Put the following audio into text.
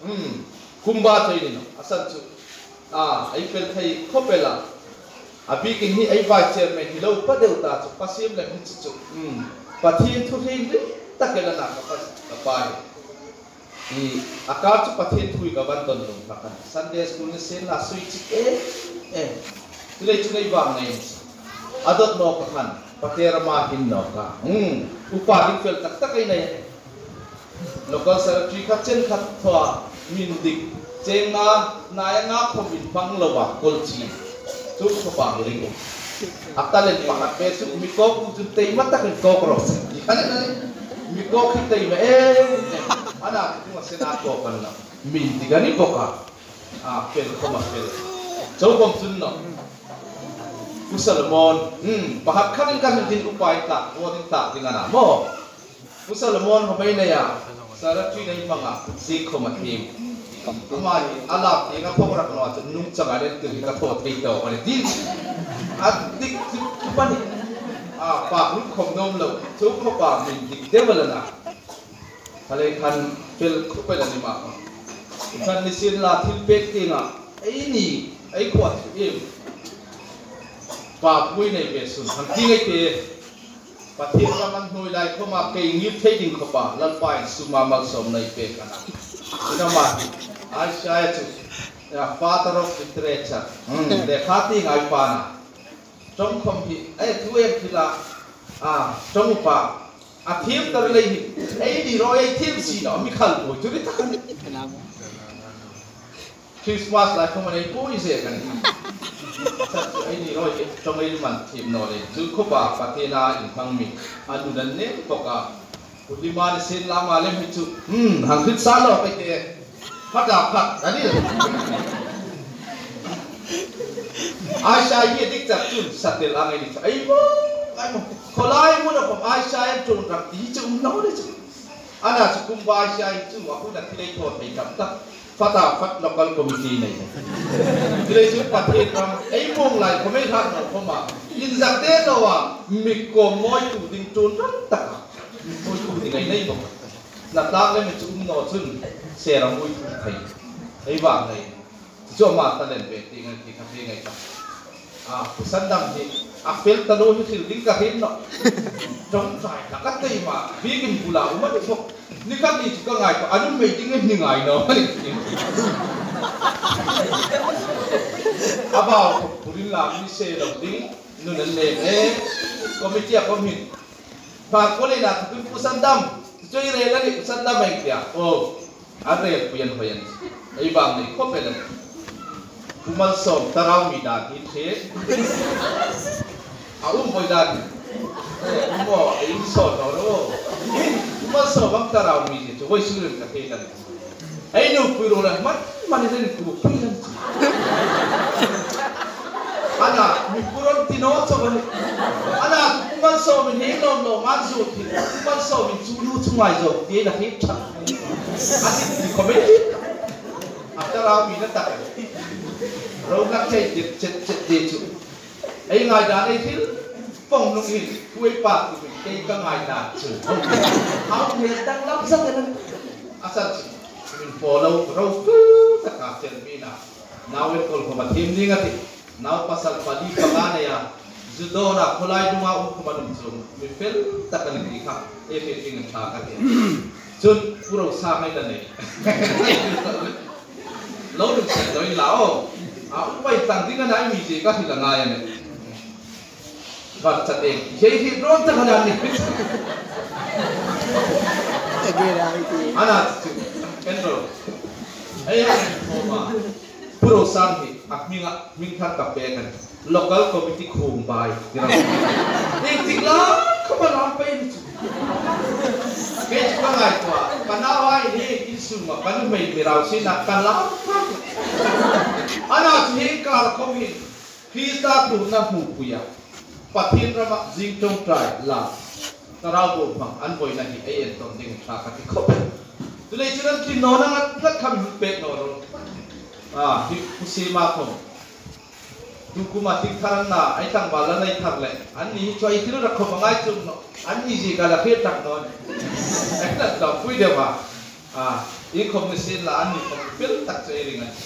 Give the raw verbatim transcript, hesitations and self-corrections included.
Hmm. Kumba choi ni naw, a san chu. A, ei fel thei khawp el a. A bikin hi ei vice chairman hi lo pa deu ta chu, pa siem lem hi chu chu. Hmm. Pathien thu hrim hrim tak el a na ka pa, ka pa hi. I, a kar chu Pathien thu hi ka van don lung hlak a nih. Sunday school ni sien la sui chik e, e. Chu lei chu nei vang nei. A dot nawk a khan, Pathian rama hin nawk a. Hmm. Upa ding fel tak tak ei nei. Local secretary khat chen khat thawa min dik cheng na, nai nga khawm inhmang lo a kol chi. Chu khawpa mi ring. A talent pakhat ve chu mi kawk u chun tei ma takin kawk rawh. Ani, ani. Mi kawk hi tei ma e. Ana chu ma sena kawk an la. Min dik a ni bawk a. A, fel khawma fel. Chu bawm chun naw. Pu Solomon, hmm, pakhat khatin ka hin tin upa in tlak, upa in tlak ding a na maw. Pu Solomon khawm ei nei a, Sarah Tui nei hmang a, zik khawm a thiem. Ama hi a lak tieng a phawk rak naw a, chu nung chang a nen tu hi ka thaw thei tawk a ni ti. A dik chu chu pa ni. A, pak lut khawm nuom lo, chu khawpa min dik deu a la na. Kha lei khan fel khawp el a ni ma kha. Khan ni sien la thil pek tienga, ei ni, ei khuo chu im. Papui nei ve sun, han ti ngai te. Pathien ram an hnuoi lai khawma kei ngir thei ding khawpa, Lalpa in suma malsawmna ei pek a na. Ina ma, Isaiah chu, ya, father of literature. Hmm, lekha ti ngai pa na. Ṭawng khawm hi, eh, tu em thila, a, ṭawng upa, a thiem tar lei hi, ei ni rawi ei thiem si naw, mi khal bo chu ri tak a ni. Christmas lai khawm a nei pui zek a ni. Ei ni rawi hi ṭawng ei man thiem naw lei. Chu khawpa Pathiena inhmang mi a nun a ni bawk a. Pu Lima ni sien la ma lem hi chu. Hmm, hang hrit sa lo pei te. Phat a phat, a ni. Isaiah hi dik tak chun satel ang ei ni chu. Ei bo, ei bo. Khawlai hmuna khawm Isaiah ṭawng rak ti chu um naw lei chu. Ana chu kum ba Isaiah chu a hun a thil ei thaw thei tam tak. Fata fat local committee nei. Thil ei chu Pathien ram ei mawng lai khawm ei hrat naw khawma. Inzak te naw a, mi kawm mawi tu ding ṭawng rak tak a. Mawi tu ding ei nei bawk. Na tlak lem chu um naw chun, se ram ui thu thei. Ei vang nei. Chu ama talent ve ti ngai ti kha ti ngai ta. A, Pu Sandam hi, a fel ta lo hi thil ding ka hriet naw. Ṭawngṭai hlak a tei ma, bikin bula um a ni bawk. Ni khat ni chu ka ngai ko, a nun mei ding ni ngai naw. A bau ko, purin lam ni se lo ding, nun an le e, committee a khawm hin. Pha ko le na, tu Pu Sandam, chu i rel a ni, Pu Sandam ei tia. Oh. A rel pui an hoi an. Ei bang nei khawp el an. Pu Malsawm Tarau mi dan hi the. A um boi dan. Eh, um maw, ei um saw naw ro. Pu Malsawm am Tarau mi chu voi su rem ka the kan. Ei nu pui ro la man, man den ku pui an. Ana, mi puron ti naw chawk a ni. Ana, Pu Malsawmin hi lawm lawm an zu ti, Pu Malsawmin chu nu chu ngai zo ti la hi tha. A ti ti khawm ei ti. A Tarau mi na tak. Ro na kei chet chet chet ti chu. Ei ngai dan ei thil. Pawng nung hin, pu ei pa tu kei ka ngai dan chu. Hau ni dang lam sa te na. A san chu. Min po lo, ro fu ta ka tel mi na. Nau en kol khawma thiem ding a ti. Nau pasal pali panga neia, zu dawna khawlai dunga um khawma nuom chu, mi fel tak a ni ti kha, ei fe ding a ṭha ka ti. Chun, Pu Rosang ei la nei. Lo lungsen lo inla aw. A, upa tlang ding a na mi zie ka hril a ngai a nih. Khat chat ei, hei hi ron tak a na ni. Ana chu, en ro. Ei, a, Pu Rosang hi, a hminga, hming thar ka pek a nih. Local committee khum bai, ti ro. Ei, tik la, khawma lam pei ni chu. Kei chu ka ngaituo a, ka nau hai ni, insunga, ka nuhmei mi rau sina, ka lam pei. Ana chu hi kar khawm hi, Krista tlungna hmupuia. Pathien rama zing ṭawngṭai la. Tarau bo hmang an boina hi ei enton ding ṭha ka ti khawp. Tulei chun an tlin naw nang a tlat kham hung pek naw ro. A, hi Pu Sima khawm. Tu kuma tik thar an na, ei tlangval la nei thar le. An ni hi chu ei thil rak khawm a ngai chung naw. An ni zie ka la hriet tak naw. Ei hlat lo pui deu a. A, Iengkhawm ni sienla, anni khawm fel tak chu ei ring a.